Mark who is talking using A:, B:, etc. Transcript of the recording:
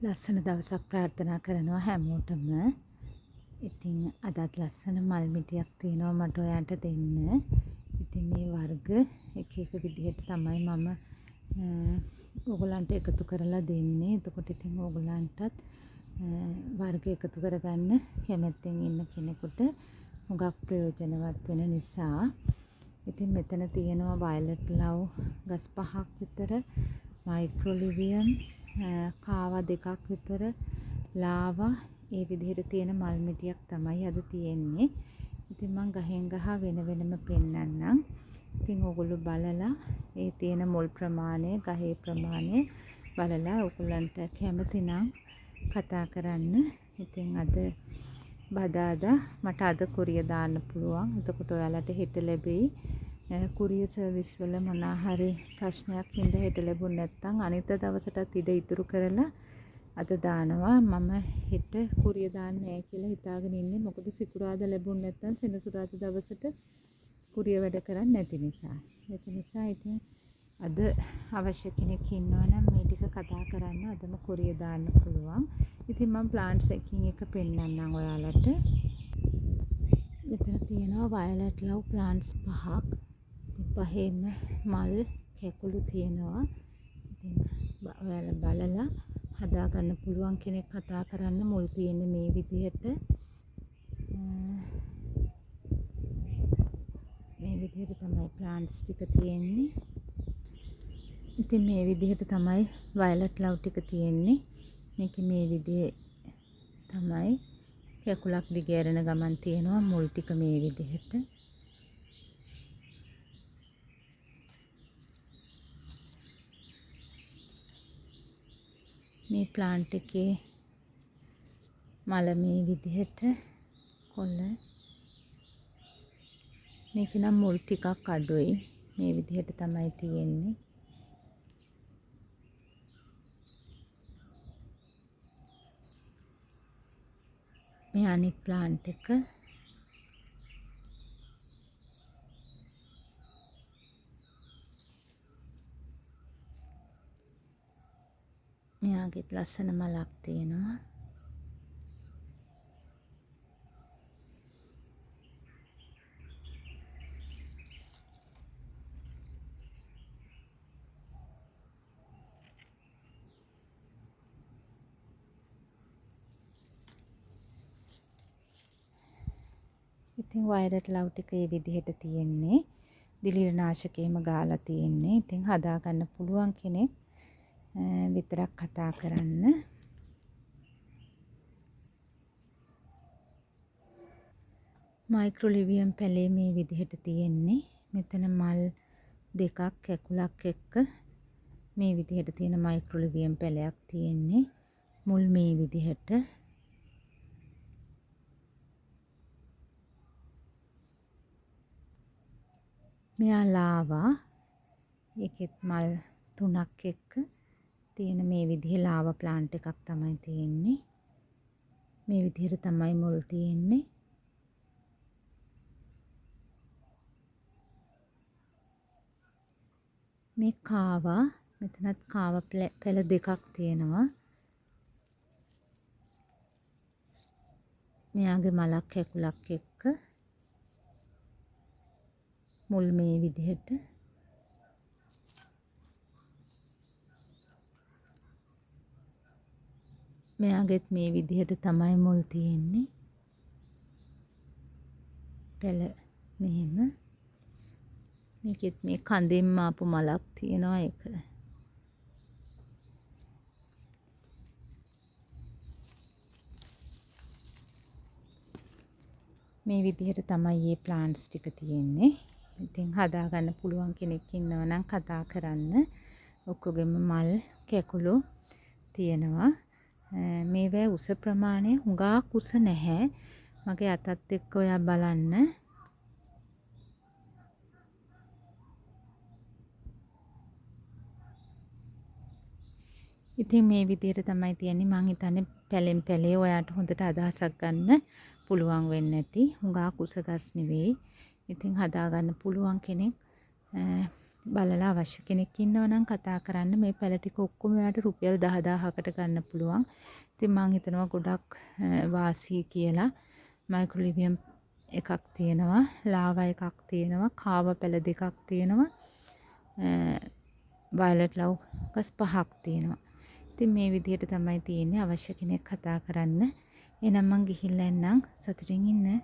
A: ලස්සන දවසක් ප්‍රාර්ථනා කරනවා හැමෝටම. ඉතින් අදත් ලස්සන මල් මිටියක් තියෙනවා මට ඔයාලට දෙන්න. ඉතින් මේ වර්ග එක එක විදිහට තමයි මම ඔයගොල්ලන්ට එකතු කරලා දෙන්නේ. එතකොට ඉතින් ඔයගොල්ලන්ටත් වර්ග එකතු කරගන්න කැමැත්තෙන් ඉන්න කෙනෙකුට හුඟක් ප්‍රයෝජනවත් වෙන නිසා. ඉතින් මෙතන තියෙනවා වයලට් ලව් ගස් පහක් විතර, මයික්‍රෝලිවියම් කාවා දෙකක් විතර, ලාවා, ඒ විදිහට තියෙන මල් මිටියක් තමයි අද තියෙන්නේ. ඉතින් මං ගහෙන් ගහ වෙන වෙනම පෙන්නන්නම්. ඉතින් ඔයගොල්ලෝ බලලා ඒ තියෙන මුල් ප්‍රමාණය, ගහේ ප්‍රමාණය බලලා ඔයගොල්ලන්ට කැමති නම් කතා කරන්න. ඉතින් අද බදාදා මට අද කුරිය දාන්න පුළුවන්. එතකොට ඔයාලට හෙට ලැබෙයි. කුරිය සර්විස් වල මොනා හරි ප්‍රශ්නයක් හින්දා හෙට ලැබුණ නැත්නම් අනිත් දවසටත් ඉඩ ඉතුරු කරලා අද දානවා. මම හෙට කුරිය දාන්නේ නෑ කියලා හිතාගෙන ඉන්නේ. මොකද සිකුරාදා ලැබුණ නැත්නම් සෙනසුරාදා දවසට කුරිය වැඩ කරන්නේ නැති නිසා. ඒක නිසා ඉතින් අද අවශ්‍ය කෙනෙක් ඉන්නවා නම් මේ ටික කතා කරන්න අදම කුරිය දාන්න පුළුවන්. ඉතින් මම ප්ලාන්ට්ස් එකින් එක පෙන්නන්නම් ඔයාලට. මෙතන තියෙනවා වයලට් ලව් ප්ලාන්ට්ස් පහක්. ඉතින් පහේම මල් කැකුළු තියෙනවා. ඉතින් ඔයාලා බලලා හදාගන්න පුළුවන් කෙනෙක් කතා කරන්න. මුල් තියෙන්නේ මේ විදිහට. මේ විදිහට තමයි ප්ලාන්ට්ස් ටික තියෙන්නේ. ඉතින් මේ විදිහට තමයි වයලට් ලව් ටික තියෙන්නේ. මේක මේ විදිහේ තමයි කැකුලක් දිග ඇරෙන ගමන් තියෙනවා මුල් ටික මේ විදිහට. මේ ප්ලාන්ට් එකේ මල මේ විදිහට කොළ. මේක නම් මුල් ටිකක් අඩුයි. මේ විදිහට තමයි තියෙන්නේ. මේ අනිත් ප්ලාන්ට් එක. මෙයාගෙත් ලස්සන මලක් තියෙනවා. ඉතින් වයලට් ලව් ටික ඒ විදිහට තියෙන්නේ. දිලීර නාශකේම ගාලා තියෙන්නේ. ඉතින් හදාගන්න පුළුවන් කෙනෙක් විතරක් කතා කරන්න. මයික්‍රෝලිවියම් පැලේ මේ විදිහට තියෙන්නේ. මෙතන මල් දෙකක් කැකුලක් එක්ක මේ විදිහට තියෙන මයික්‍රෝලිවියම් පැලයක් තියෙන්නේ. මුල් මේ විදිහට. මෙයා ලාවා. ඒකෙත් මල් තුනක් එක්ක තියෙන මේ විදිහේ ලාවා ප්ලාන්ට් එකක් තමයි තියෙන්නේ. මේ විදිහට තමයි මුල් තියෙන්නේ. මේ කාවා, මෙතනත් කාවා පැල දෙකක් තියෙනවා. මෙයාගේ මලක් කැකුලක් එක්ක මුල් මේ විදිහට. මෙයාගෙත් මේ විදිහට තමයි මුල් තියෙන්නේ. පැල මෙහෙම. මේකෙත් මේ කඳෙන්ම ආපු මලක් තියෙනවා ඒක. මේ විදිහට තමයි මේ ප්ලාන්ට්ස් ටික තියෙන්නේ. ඉතින් හදාගන්න පුළුවන් කෙනෙක් ඉන්නවා නම් කතා කරන්න. ඔක්කොගෙම මල් කැකුළු තියෙනවා. මේවැ උස ප්‍රමාණය හුඟක් උස නැහැ. මගේ අතත් එක්ක ඔයා බලන්න. ඉතින් මේ විදිහට තමයි තියෙන්නේ. මං හිතන්නේ පැලෙන් පැලේ ඔයාට හොඳට අදහසක් ගන්න පුළුවන් වෙන්නේ නැති. හුඟක් උස ගස් නෙවෙයි. ඉතින් හදාගන්න පුළුවන් කෙනෙක් බලලා අවශ්‍ය කෙනෙක් ඉන්නවා නම් කතා කරන්න. මේ පැල ටික ඔක්කොම ඔයාට රුපියල් 10,000කට ගන්න පුළුවන්. ඉතින් මං හිතනවා ගොඩක් වාසියි කියලා. මයික්‍රොලිවියම් එකක් තියෙනවා, ලාවා එකක් තියෙනවා, කාව පැල දෙකක් තියෙනවා, වයලට් ලව් ගස් පහක් තියෙනවා. ඉතින් මේ විදිහට තමයි තියෙන්නේ. අවශ්‍ය කෙනෙක් කතා කරන්න. එහෙනම් මං ගිහිල්ලා එන්නම්. සතුටින් ඉන්න.